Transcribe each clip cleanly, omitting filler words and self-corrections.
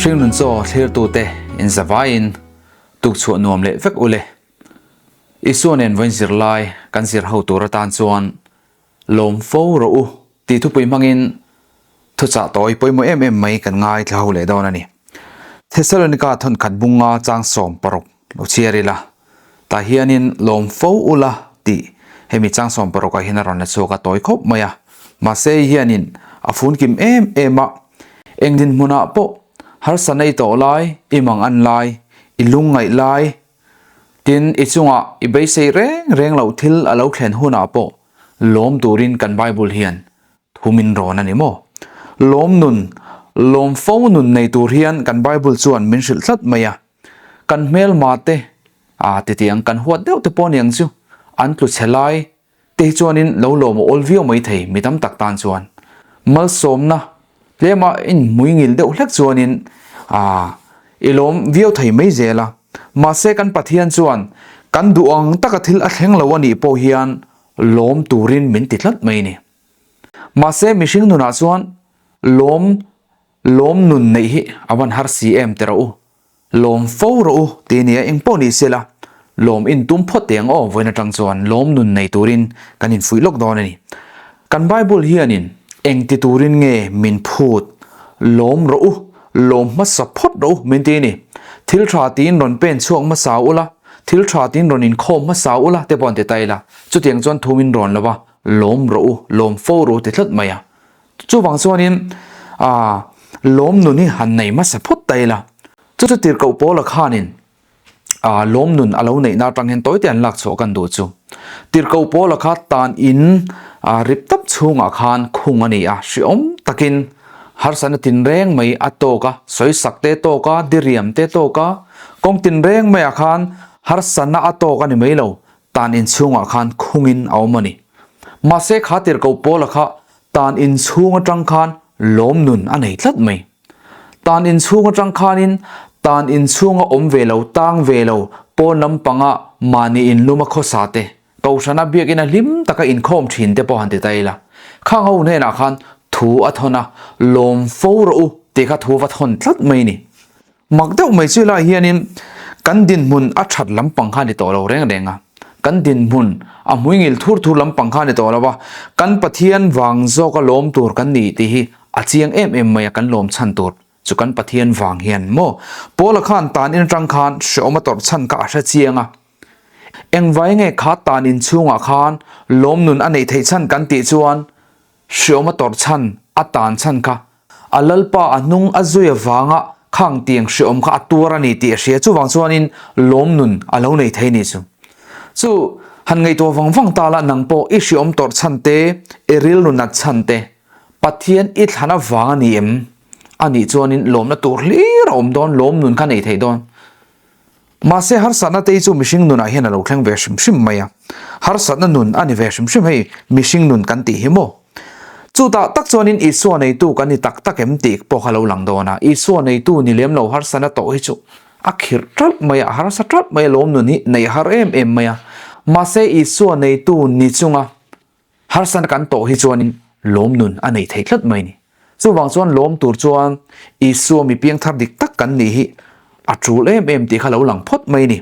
Hringnun chaw thlirtute in zavaiin tukchhuah nuam leh vek ule. Isua nen vawiin zirlai kan zir ho tur atan chuan lawm fo rawh u tih thupui hmangin thuchah tawi pawimawh em em mai kan ngaithla ho leh dawn a ni. Thesalonika thawnkhat bunga chang 16 lo chhiar ila, tah hianin lawm fo ula tih hemi chang 16 ah hian a rawn la chhuak a tawi khawp mai a. Mahse hei hianin a funkim em em a, eng dinhmunah pawh harsa nei tawh lai, i mang an lai, i lungngaih lai, tin i chungah i beisei reng reng loh thil a lo thlen hunah pawh lawm turin kan Bible hian Thu min rawn a ni maw? Lawm nun, lawm fo nun nei tur hian kan Bible chuan min hrilh tlat mai a. Kan hmelma te, a titiang kan huat deuh te pawh aniang chu, an tlu chhe lai te hi chuanin lo lawm a awl viau mai thei mi tam tak tan chuan. Malsawmna tlema inhmui ngil deuh hlek chuanin a i lawm viau thei mai zel a. Mahse kan Pathian chuan kan duh ang taka thil a thleng lo a nih pawh hian lawm turin min ti tlat mai a ni. Mahse mihring nunah chuan lawm lawm nun neih hi a van har si em ti rawh u, lawm fo rawh u ti nia eng pawh ni sela lawm in tum phawt teh ang aw vawiin atang chuan lawm nun nei turin kan infuih lawk dawn a ni. Kan Bible hianin eng ti turin nge min phut lawm rawh u, lawm hmasa phawt rawh u min ti a ni. Thil tha tiin rawn pen chhuak hmasa ula, thil tha tiin rawn inkhawm hmasa ula te pawh an ti ta ila, chutiang chuan thu min rawn lo va, Lawm rawh u, lawm fo rawh u ti tlat mai a. Chuvang chuanin aah lawm nun hi han nei hmasa phawt ta ila. Chu chu tirhkoh Paula khanin aah lawm nun a lo neihna atang hian tawite an lak chhuah kan duh chu. Tirhkoh Paula kha tan in aah rip tap chhungah khan khung a ni a, hreawm takin harsatna tinreng mai a tawk a, sawisak te tawk a, diriam te tawk a, kawng tinreng maiah khan harsatna a tawk a ni mai lo. Tan inchhungah khan khungin a awm a ni. Mahse kha tirhkoh Paula kha tan inchhung atang khan lawm nun a nei tlat mai. Tan inchhung atang khanin tan inchhunga awm ve lo, tang ve lo, pawn lampanga mahni inluma khawsa te, Kohhrana biakina hlim taka inkhawm thin te pawh han ti ta ila. Khang ho hnenah khan thu a thawn a, lawm fo rawh u tih kha thu va thawn tlat mai a ni. Mak deuh mai chu helaiah hianin kan dinhmun a that lampang kha a ni tawh lo reng reng a, kan dinhmun a hmuingil thur thur lampang kha a ni tawh lo a, kan Pathian vang zawka lawm tur kan ni tih hi a chiang em em mai a, kan lawm chhan tur chu kan Pathian vang hian maw? Paula khan tan in atang khan hreawm a tawrh chhan kha a hre chiang a, engvai nge kha tan inchhungah khan lawm nun a neih theih chhan kan tih chuan Hriawm a tawrh chhan, a tan chhan kha a Lalpa a hnung a zui avanga khang tiang hriawm kha a tuar a ni tih a hria. Chuvang chuanin lawm nun a lo nei thei ni chu. Chu han ngaihtuah vang vang ta la nang pawh i hriawm tawrh chhan te, i rilru nat chhan te, Pathian i thlan avang a ni em? A nih chuanin lawmna tur hlir a awm dawn, lawm nun kha nei thei dawn. Mahse harsatna te hi chu mihring nunah hian a lo thleng ve hrim hrim mai a, harsatna nun a ni ve hrim hrim hei mihring nun kan tih hi maw? Chutah tak chuanin Isua neitu kan ni tak tak em tih pawh kha lo lang dawn a, Isua neitu ni lem lo harsatna tawh hi chu a khirh ṭalh mai a, a harsa ṭalh mai a, lawm nun hi neih har em em mai a, mahse Isua neitu ni chunga Harsana kan tawh hi chuanin lawm nun a nei thei tlat mai ni. Chuvang chuan lawm tur chuan Isua mi piangthar dik tak kan nih hi a tul em em tih kha lo lang phawt mai ni.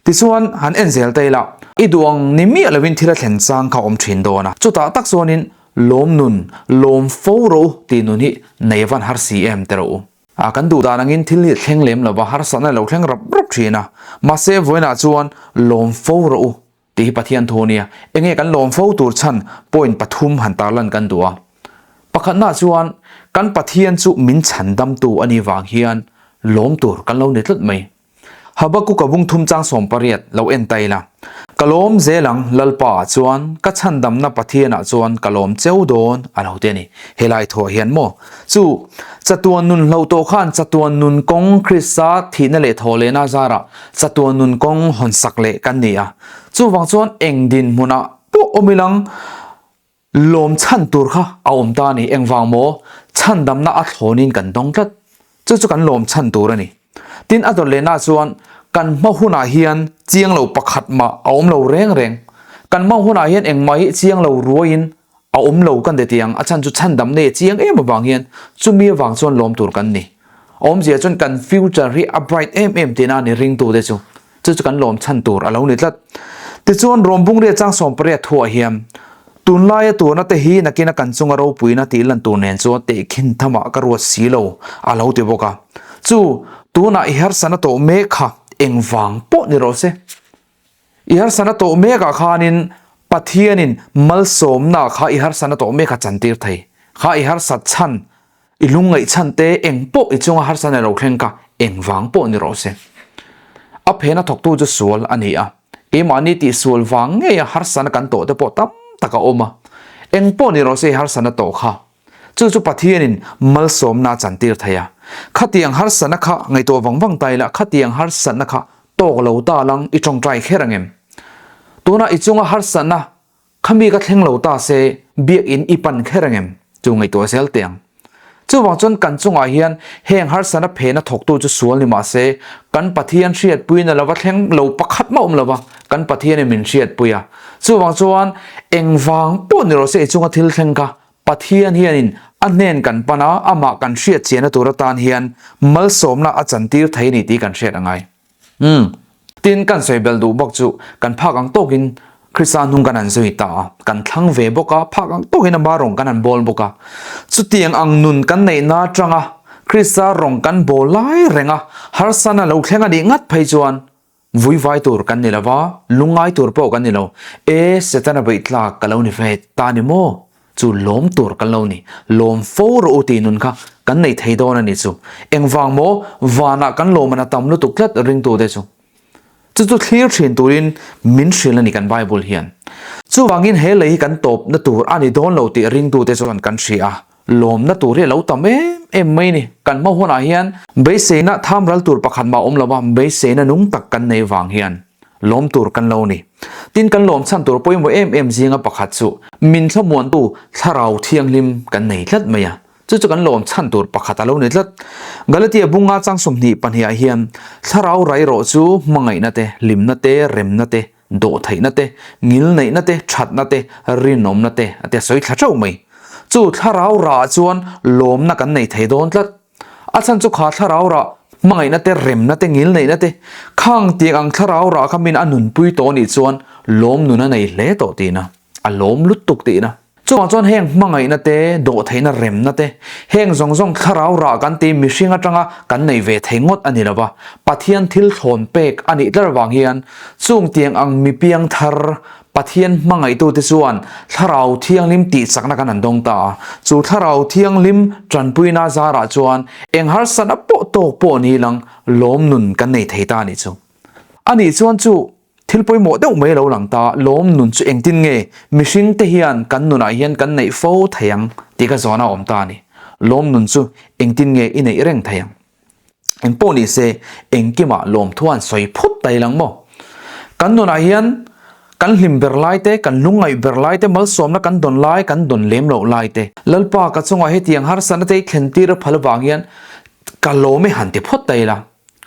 Tichuan han en zel ta ila, i duh ang ni miah lovin thil a thlen chang kha awm thin dawn a. Chutah tak chuanin lawm nun, lawm fo rawh u tih nun hi nei avan har si em te rawh u. A kan duh dan angin thil hi a thleng lem lova, harsatna a lo thleng rap rap thin a. Mahse vawiinah chuan lawm fo rawh u Tih hi Pathian thu a nia. Enge kan lawm fo tur chhan point pathum han tarlan kan duh a. Pakhatnaah chuan kan Pathian chu min chhan damtu a nih vang hian lawm tur kan lo ni tlat mai. Habakkuk a bung thum chang 18 lo en ta ila. Ka lawm zel ang Lalpa ah chuan ka chhandamna Pathian ah chuan ka lawm cheu dawn a lo ti a ni. Helai thuah hian maw chu chatuan nun hloh tawh khan chatuan nun kawng Krista thihna leh thawhlehna zarah Chatuan nun kawng hawn sak leh kan ni a, chuvang chuan eng dinhmunah pawh awm ilang lawm chhan tur kha a awm ta a ni. Engvang maw? Chhandamna a thlawnin kan dawng tlat. Chu chu kan lawm chhan tur a ni. Tin, a dawt lehna chuan kan hma hunah hian chiang lo pakhat mah a awm lo reng reng. Kan hma hunah hian engmah hi chiang lo ruaiin a awm lo kan ti tiang, a chhan chu chhandamna hi a chiang em avang hian chumi avang chuan lawm tur kan ni. Awmzia chuan kan future hi a bright em em tihna a ni ringtute chu. Chu chu kan lawm chhan tur a lo ni tlat. Tichuan Rawmbungria chang 80 thuah hian tunlaia turna te hi nakina kan chunga ropuina tih lan tur nen chuan tehkhin thamah ka ruat si lo a lo ti bawk a. Chu tunah i harsana tawh mek kha engvang pawh ni rawh se. I harsana tawh mekah khanin Pathianin malsawmna kha i harsana tawh mek a chantir thei. Kha i harsat chhan, i lungngaih chhan te eng pawh i chunga harsana lo thleng kha engvang pawh ni rawh se. A phena thawktu chu sual a ni a, keimahni tihsual vang ngeia harsana kan tawh te pawh tam tak a awm a. Eng pawh ni rawh se i harsana tawh kha. Chu chu Pathianin malsawmna a chantir thei a. Khatiang harsatna kha ngaihtuah vang vang ta ila, khatiang harsatna kha tawk lo ta lang i tawngtai kher ang em? Tunah i chunga harsatna khami ka thleng lo ta se biakinn i pan kher ang em? Chu ngaihtuah zel teh ang. Chuvang chuan kan chungah hian heng harsatna phena thawktu chu sual ni mah se, kan Pathian hriatpuina lova thleng lo pakhat mah awm lova, kan Pathianin min hriatpui a. Chuvang chuan engvang pawh ni rawh se i chunga thil thleng kha Pathian hianin a hnen kan pan a, amah kan hriat chiahna tur atan hian malsawmna a chantir thei a ni tih kan hriat a ngai. Umm. Tin, kan sawi belh duh bawk chu kan phak ang tawkin Krista hnung kan han zui ta a, kan thlang ve bawk a, phak ang tawkin ama rawng kan han bawl bawk a. Chutiang ang nun kan neihna atanga Krista rawng kan bawl lai reng a, harsana lo thleng a nih ngat phei chuan Vui vai tur kan ni lo va, lungngai tur pawh kan ni lo. E, Setana beih tlak ka lo ni ve ta ni maw? Chu lawm tur kan lo ni. Lawm fo rawh u tih nun kha kan nei thei dawn a ni chu. Engvang maw? Vanah kan lawm an a tam lutuk tlat ringtute chu. Chu chu thlir thin turin min hrilh a ni kan Bible hian. Chuvangin he lei hi kan tawpna tur a ni dawn lo tih ringtute chuan kan hria a. Lawmna tur hi a lo tam em em mai ni. Kan hma hunah hian beiseina tham ral tur pakhat mah awm lo va, beiseina nung tak kan nei vang hian lawm tur kan lo ni. Tin, kan lawm chhan tur pawimawh em em zinga pakhat chu min thlamuantu Thlarau Thianghlim kan nei tlat mai a. Chu chu kan lawm chhan tur pakhat a lo ni tlat. Galatia bunga chang 22 ah hian Thlarau rai rawh chu hmangaihna te, hlimna te, remna te, Dawhtheihna te, ngilneihna te, thatna te, rinawmna te a ti a sawi thla theuh mai. Chu thlarau rah chuan lawmna kan nei thei dawn tlat. A chhan chu kha thlarau rah hmangaihna te, remna te, ngilneihna te, khang tiang ang thlarau rah kha min a nunpui tawh anih chuan lawm nun a nei hle tawh tihna, a lawm lutuk tihna. Chuvang chuan heng hmangaihna te, dawhtheihna remna te, heng zawng zawng thlarau rah kan tih mihring atanga kan nei ve thei ngawt a ni lo va, Pathian thil thlawn pek a nih tlar vang hian chung tiang ang mi piang thar Pathian hmangaihtute chuan Thlarau Thianghlim tihchakna kan han dawng ta a. Chu Thlarau Thianghlim tanpuina zarah chuan eng harsatna pawh tawk pawh ni lang lawm nun kan nei thei ta a nih chu. A nih chuan chu Thil pawimawh deuh mai a lo lang ta, lawm nun chu engtin nge mihring te hian kan nunah hian kan neih fo thei ang tih ka zawhna a awm ta a ni. Lawm nun chu engtin nge i neih reng thei ang? Eng pawh ni se, engkimah lawmthu an sawi phut ta ilang maw? Kan nunah hian kan hlim ber lai te, kan lungngaih ber lai te, malsawmna kan dawn lai, kan dawn lem loh lai te, Lalpa ka chungah hetiang harsatna te i thlen tir a phal avang hian ka lawm e han ti phawt ta ila.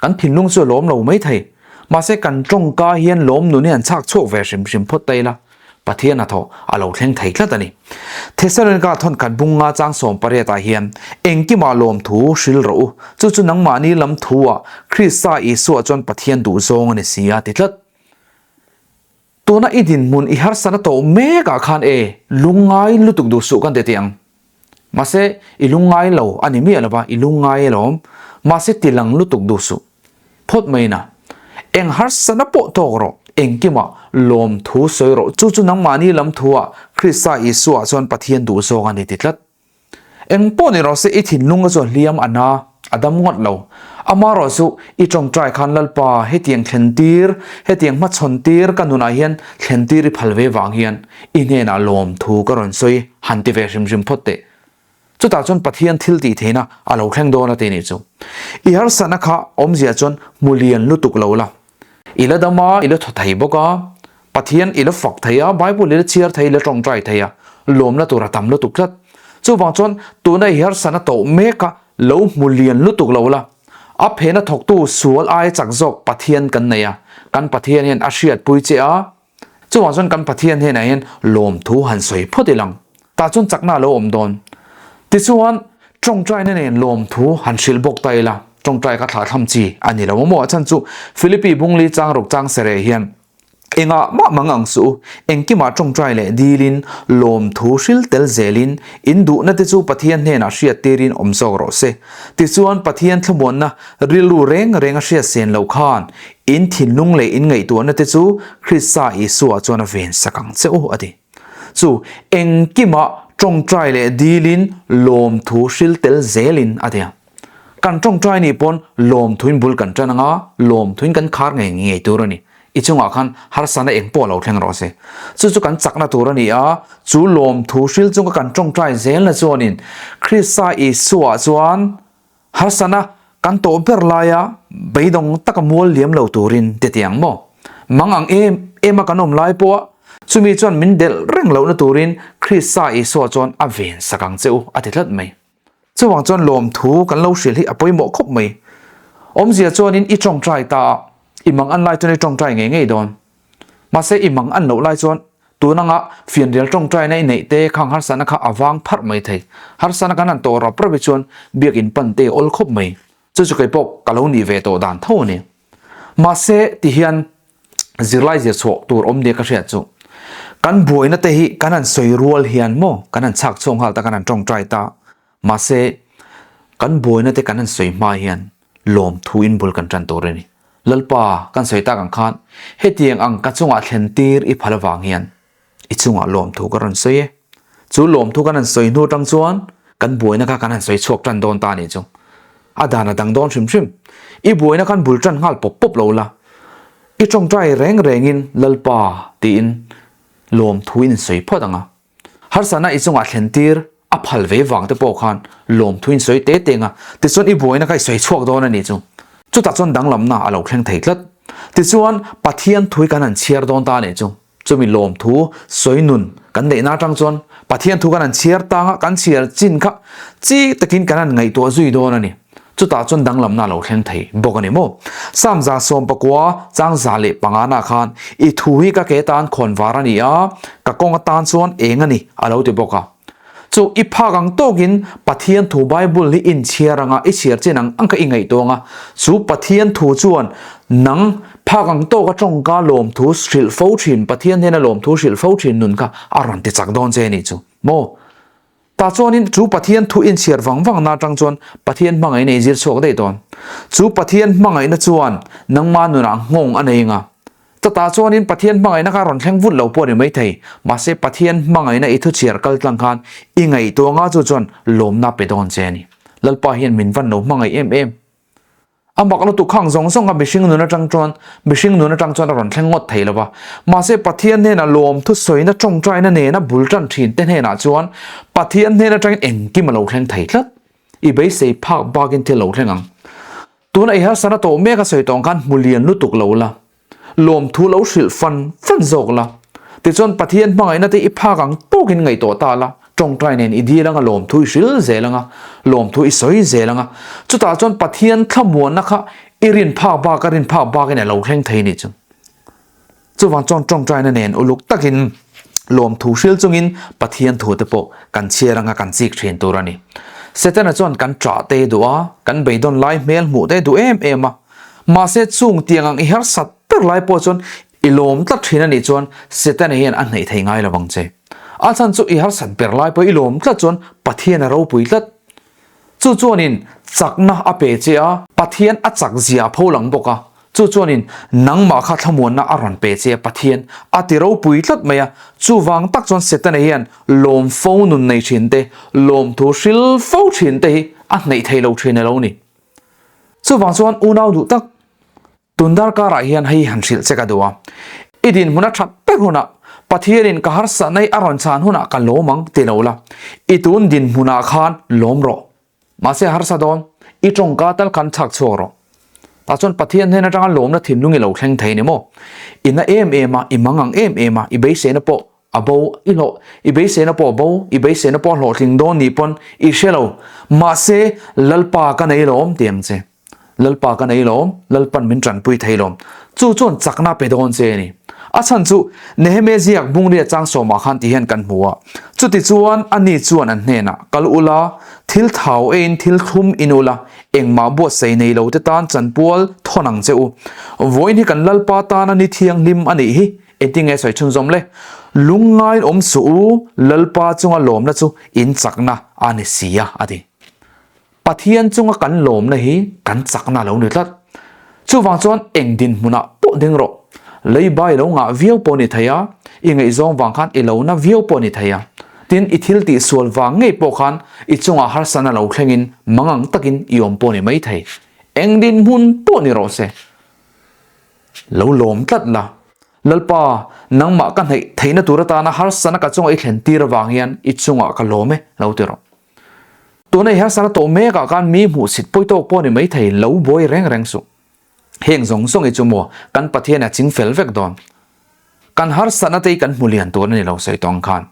Kan thinlung chu a lawm lo mai thei. Mahse kan tawngka hian lawm nun hi an chhak chhuak ve hrim hrim phawt ta ila, Pathian hnathawh a lo thleng thei tlat a ni. Thesalonika thawnkhat bunga chang 18 ah hian, Engkimah lawmthu hril rawh u, chu chu nangmahni lam thu-ah Krista Isua chuan Pathian duhzawng a ni si a ti tlat. Tuna i dinhmun i harsatna tawh mekah khan e, lungngai lutuk duh suh kan ti teh ang. Mahse, i lungngai lo a ni miah lo va, i lungngai alawm. Mahse, ti lang lutuk duh suh. Phawt mai na. Eng harsatna pawh tawk rawh, engkimah lawmthu sawi rawh. Chu chu nangmahni lam thuah Krista Isua chuan Pathian duh zawk a ni ti tlat. Eng pawh ni rawh se i thinlung a chu a hliam a na, a dam ngawt lo. Amaherawh chu i tawngtai khan Lalpa hetiang thlen tir, hetiang hmachhawn tir ka nunah hian thlen tir i phal ve vang hian i hnenah lawmthu ka rawn sawi han ti ve hrim hrim phawt teh. Chutah chuan Pathian thil tih theihna a lo thleng dawn a ti nih chu. I harsatna kha awmzia chuan hmu lian lutuk lo la. I la dam a, i la thaw thei bawk a, Pathian i la fak thei a, Bible i la chhiar thei, i la tawngtai thei a, lawmna tur a tam lutuk tlat. Chuvang chuan tuna i harsatna tawh mek a, lo hmu lian lutuk lo la. A phena thawktu sual aia chak zawk Pathian kan nei a, kan Pathian hian a hriatpui che a, chuvang chuan kan Pathian hnenah hian lawmthu han sawi phawt ilang. Tah chuan chakna a lo awm dawn. Tichuan, tawngtaina nen lawmthu han hrilh bawk ta ila. Tawngtai kha thlahthlam chi a ni lo maw? A chhan chu Philippi Bungli chang ruk chang sereh hian engah mah mang ang suh u, engkimah tawngtai leh dilin lawmthu hril tel zelin in duhna te chu Pathian hnenah hriat tirin awm zawk rawh se. Tichuan Pathian thlamuanna rilru reng reng a hriat sen loh khan in thinlung leh in ngaihtuahna te chu Krista Isua chuan a ven sak ang che u a ti. Chu engkimah tawngtai leh dilin lawmthu hril tel zelin a ti a. Kan tawngtai nih pawn lawmthuin bul kan tan anga lawmthuin kan khar ngei ngei tur a ni. I chungah khan harsana eng pawh lo thleng rawh se. Chu chu kan chakna tur a ni a, chu lawmthu hril chunga kan tawngtai zelna chuanin Krista Isua chuan harsana kan tawh ber laia beidawng taka mual liam lo turin ti tiang maw? Mang ang em em a kan awm lai pawha chumi chuan min delh reng lohna turin Krista Isua chuan a ven sak ang che u a ti tlat mai. Chuvang chuan lawmthu kan lo hrilh hi a pawimawh khawp mai. Awmzia chuanin i tawngtai ta a, i mang an lai chuan i tawngtai ngei ngei dawn. Mahse i mang an loh lai chuan tun anga fianrial tawngtaina i neih te khang harsatna kha a vang pharh mai thei. Harsatna kan han tawh rap rap hi chuan biakin pan te awl khawp mai. Chu chu kei pawh ka lo nih ve tawh dan tho a ni. Mahse tihian zirlai zir chhuah tur awm nia ka hriat chu kan buaina te hi kan han sawi rual hian maw kan han chhak chhuak nghal ta kan han tawngtai ta mahse kan buaina te kan han sawi hma hian lawmthu in bul kan tan tur a ni Lalpa kan sawi tak ang khan hetiang ang ka chungah thlen tir i phal avang hian I chungah lawmthu ka rawn sawi e. Chu lawmthu kan han sawi hnu atang chuan kan buaina kha kan han sawi chhuak tan dawn ta a nih chu. A dan a dang dawn hrim hrim. I buaina khan bul tan nghal pawp pawp lo la. I tawngtai reng rengin Lalpa tiin lawmthu in sawi phawt ang a. Harsatna i chungah thlen tir a phal ve vang te pawh khan lawmthu in sawi te teng a. Tichuan i buaina kha i sawi chhuak dawn a nih chu. Chutah chuan danglamna a lo thleng thei tlat. Tichuan Pathian thu hi kan han chhiar dawn ta a nih chu. Chumi lawmthu sawi nun kan neihna atang chuan Pathian thu kan han chhiar tang a, kan chhiar chin kha chi takin kan han ngaihtuah zui dawn a ni. Chutah chuan danglamna a lo thleng thei bawk a ni maw? Psalm 119 chang 105 na khan I thu hi ka ke tan khawn var a ni a, ka kawng atan chuan eng a ni a lo ti bawk a. Chu i phak ang tawkin Pathian thu Bible hi inchhiar anga i chhiar chin ang ang kha i ngaihtuah anga chu Pathian thu chuan nang phak ang tawka tawngka lawmthu hrilh fo thin Pathian hnena lawmthu hrilh fo thin nun kha a rawn ti chak dawn che a nih chu maw? Tah chuanin chu Pathian thu inchhiar vang vang na atang chuan Pathian hmangaihna i zir chhuak daih dawn. Chu Pathian hmangaihna chuan nangma nunah nghawng a nei anga Chutah chuanin Pathian hmangaihna kha rawn thleng vut lo pawh a ni maithei. Mahse Pathian hmangaihna i thuchhiar kal tlang khan i ngaihtuah nga chu chuan lawmna pe dawn che a ni. Lalpa hian min van lo hmangaih em em. A mak lutuk khang zawng zawng kha mihring nun atang chuan mihring nun atang chuan a rawn thleng ngawt thei lo va. Mahse Pathian hnena lawm thusawina tawngtaina nena bul tan thin te hnenah chuan Pathian hnen atangin engkim a lo thleng thei tlat. I beisei phak bakin thil lo thleng ang. Tuna i harsana tawh mek a sawi tawng khan hmu lian lutuk lo la, lawmthu lo hrilh fan fan zawk la. Tichuan Pathian hmangaihna te i phak ang tawkin ngaihtuah ta la, tawngtai nen i dil anga lawmthu i hrilh zel anga, lawmthu i sawi zel anga. Chutah chuan Pathian thlamuanna kha i rin phak bak a rin phak bakin a lo thleng thei nih chu. Chuvang chuan tawngtaina nen uluk takin lawmthu hril chungin Pathian thu te pawh kan chhiar anga kan chik thin tur a ni. Setana chuan kan ṭah te duh a, kan beidawn lai hmel hmuh te duh em em a. Mahse chung tiang ang i harsat ber lai pawh chuan i lawm tlat thin a nih chuan Setana hian a hnaih thei ngai lo vang che. A chhan chu i harsat ber lai pawh i lawm tlat chuan Pathian a ropui tlat. Chu chuanin chakna a pe che a, Pathian a chak zia a pho lang bawk a. Chu chuanin nangmah kha thlamuanna a rawn pe che a, Pathian a ti ropui tlat mai a. Chuvang tak chuan Setana hian lawm fo nun nei thin te, lawmthu hril fo thin te hi a hnaih thei lo thin elo ni. Chuvang chuan unau duh tak Tun darkarah hian hei han hrilh che ka duh a, i dinhmun a that ber hunah Pathianin ka harsatna hi a rawn chhan hunah ka lawm ang ti lo la, i tun dinhmunah khan lawm rawh. Mahse harsa dawn, i tawngka tal khan chhak chhuak rawh. Tah chuan Pathian hnen atanga lawmna thinlung i lo thleng thei ni maw? I na em em a, i mangang em em a, i beiseina pawh a bo, i hlawh, i beiseina pawh a bo, i beiseina pawh a hlawhtling dawn ni pawn i hre lo. Mahse Lalpa ka nei lawm ti ang che. Lalpa ka nei lawm, Lalpan min tanpui thei lawm. Chu chuan chakna pe dawn che a ni. A chhan chu Nehemia ziak Bungria chang sawmah khan ti hian kan hmu a, Chutichuan ani chuan an hnenah, Kal ula, thil thau eiin thil thlum in ula, engmah buatsaih nei lo te tan chanpual thawn ang che u. Vawiin hi kan Lalpa tana ni thianghlim a nih hi, engtinge sawi chhunzawm le? Lungngaiin awm suh u, Lalpa chunga lawmna chu in chakna a ni si a, a ti. Pathian chunga kan lawmna hi kan chakna a lo ni tlat. Chuvang chuan eng dinhmunah pawh ding rawh. Leiba i lo ngah viau pawh ni thei a, i ngaihzawng vang khan i lo na viau pawh ni thei a. Tin, i thil tih sual vang ngei pawh khan i chungah harsatna lo thlengin mangang takin i awm pawh ni mai thei. Eng dinhmun pawh ni rawh se. Lo lawm tlat la. Lalpa, nangmah ka hnaih theihna tur atana harsatna ka chunga i thlen tir avang hian i chungah ka lawm e, lo ti rawh. Tuna i harsatna tawh mekah khan mi hmuhsit pawi tawk pawh ni maithei lo buai reng reng suh. Heng zawng zawng hi chu maw kan Pathian a ching fel vek dawn. Kan harsatna te hi kan hmu lian tur a ni lo sawi tawng khan.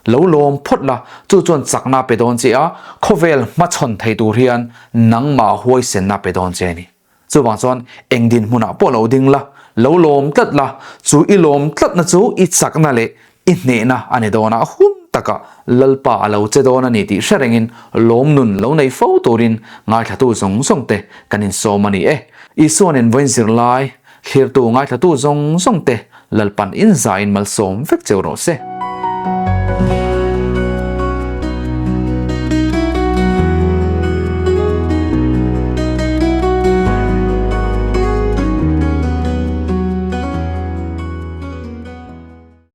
Lo lawm phawt la, chu chuan chakna pe dawn che a, khawvel hmachhawn thei tur hian nangmah huaisenna pe dawn che a ni. Chuvang chuan eng dinhmunah pawh lo ding la, lo lawm tlat la, chu i lawm tlatna chu i chakna leh i hnehna a ni dawn a, hun takah Lalpa a lo che dawn a ni tih hre rengin lawm nun lo nei fo turin ngaithlatu zawng zawng te kan insawm a ni e. Isuanin vawiin zirlai, thlirtu ngaithlatu zawng zawng te Lalpan inzaiin malsawm vek cheu rawh se.